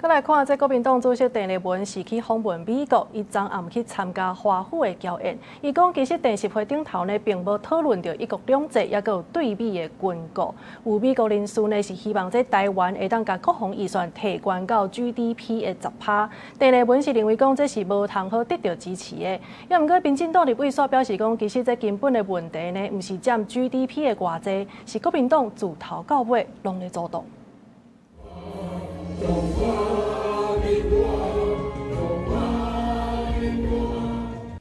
閣來看，這國民黨主席鄭麗文是去訪問美國，伊昨暗去參加華府的僑宴。伊講其實電視會頂頭呢，並無討論著一國兩制，抑閣有對美的軍購。有美國人士呢是希望這台灣會當共國防預算提懸到 GDP 的10趴。鄭麗文是認為講這是無通好得著支持的。抑毋過民進黨立委煞表示講，其實這根本的問題呢，毋是佔 GDP 的偌濟，是國民黨自頭到尾攏咧阻擋。中華民國，中華民國。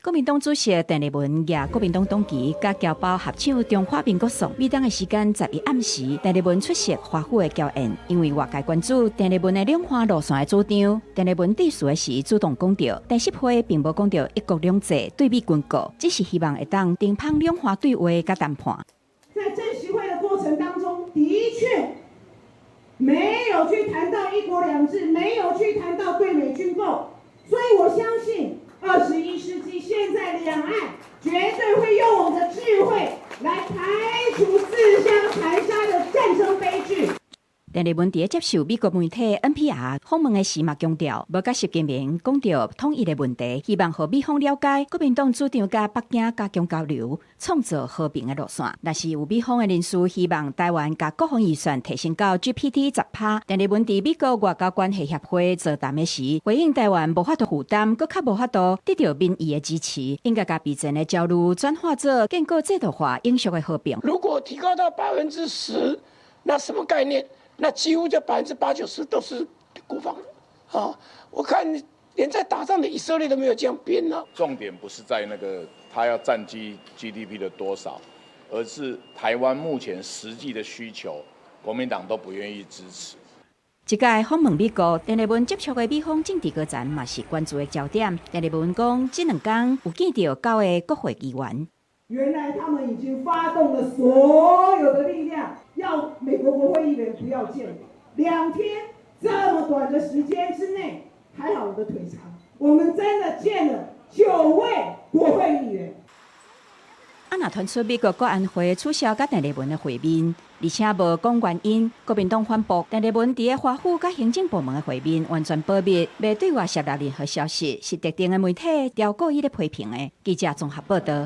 國民黨主席鄭麗文舉國民黨黨旗，佮僑胞合唱《中華民國頌》。美東的時間11暗時，鄭麗文出席華府的僑宴，因為外界關注鄭麗文的兩岸路線的主張。鄭麗文致辭的時主動講著，習習會並無講著一國兩制對美軍購，只是希望會當平衡兩岸對話佮談判。在習習會的過程當中，的確沒有去談到一國兩制，沒有去談到對美軍購，所以我相信21世紀現在兩岸絕對會用我們的智慧來排除自相殘殺的戰爭悲劇。鄭麗文佇接受美國媒體 NPR 訪問的時嘛強調，無佮習近平講著統一的問題，希望予美方了解國民黨主張佮北京加強交流，創造和平的路線。若是有美方的人士希望台灣共國防預算提升到 GDP 10趴，鄭麗文佇美國外交關係協會座談的時，回應台灣無法度負擔，閣較無法度得著民意的支持，應該共備戰的焦慮轉化做建構制度化永續的和平。如果提高到10%，那什麼概念？那幾乎就80%-90%都是國防啊！我看連在打仗的以色列都沒有這樣編了。重點不是在那個他要佔 GDP 的多少，而是台灣目前實際的需求，國民黨都不願意支持。這屆訪問美國，鄭麗文接觸的美方政治高層嘛是關注的焦點。鄭麗文講，這兩工有見著九個國會議員。原來他們已經發動了所有的力量，要美國國會議員不要見我。2天這麼短的時間之內，還好我的腿長，我們真的見了九位國會議員。啊，若傳出美國國安會取消佮鄭麗文的會面，而且無講原因，國民黨反駁鄭麗文佇華府佮行政部門的會面完全保密，袂對外洩露任何消息，是特定的媒體刁故意咧批評的。記者綜合報導。